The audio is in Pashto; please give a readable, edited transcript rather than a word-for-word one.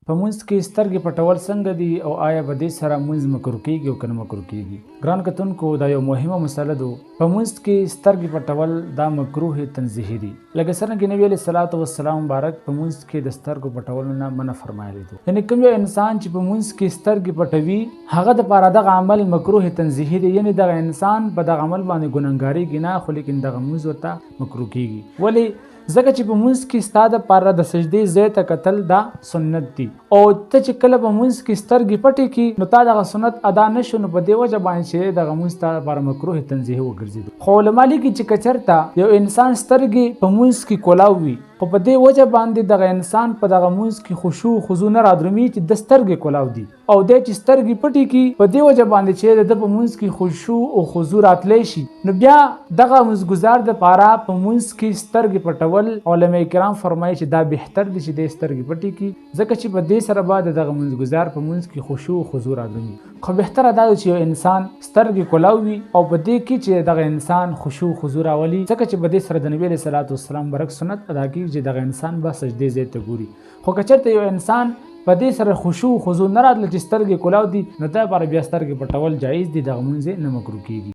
په مونځ کې سترګې پټول څنګه دي او آیا په دې سره مونځ مکروه کیږي او که نه مکروه کیږي؟ ګران کتونکو، دا یو مهمه مسله ده. په مونځ کې سترګې پټول دا مکروه تنزیهي دي، لکه څرنګه نبی علیه الصلاة والسلام مبارک په مونځ کې د سترګو پټولو نه منع فرمایلی دی. یعنی کوم یو انسان چې په مونځ کې سترګې پټوي هغه د پاره دغه عمل مکروه تنزیهي دی، یعنی دغه انسان په دغه عمل باندې ګناهګاریږي نه، خو لیکن دغه مونځ ورته مکروه کیږي. ولې؟ ځکه چې په مونځ کې ستا د پاره د سجدې ځای ته کتل دا سنت دي، او ته چې کله په مونځ کې سترګې پټې کړي نو تا دغه سنت ادا نه شو، نو په دې وجه باندې چې دغه مونځ تا لپاره مکروه تنزیهي وګرځېدو. خو علما لیکي چې که چېرته یو انسان سترګې په مونځ کې کولاو وي، خو په دې وجه باندې دغه انسان په دغه مونځ کې خشوع خضوع نه رادرومي چې د سترګې کولاو دي، او دی چې سترګې پټې کړي په دې وجه باندې چې د ده په مونځ کې خشوع او خضوع راتلی شي، نو بیا دغه مونځګزار دپاره په مونځ کې سترګې پټول علما کرام فرمایي چې دا بهتر دی چې دی سترګې پټې کړي، ځکه چې په دې سره به د دغه مونځګزار په مونځ کې خشوع او خضوع رادرومي. خو بهتره دا ده چې یو انسان سترګې کولاو وي او په دې کې چې دغه انسان خشوع خضوع راولي، ځکه چې په دې سره د نبي علیه الصلاة والسلام مبارک سنت ادا کېږي چې دغه انسان به سجدې ځای ته ګوري. خو که چېرته یو انسان په دې سره خشوع خضوع نه راتله چې سترګې کولاو دي، نو دا لپاره بیا سترګې پټول جایز دي، دغه مونځ یې نه مکروه کېږي.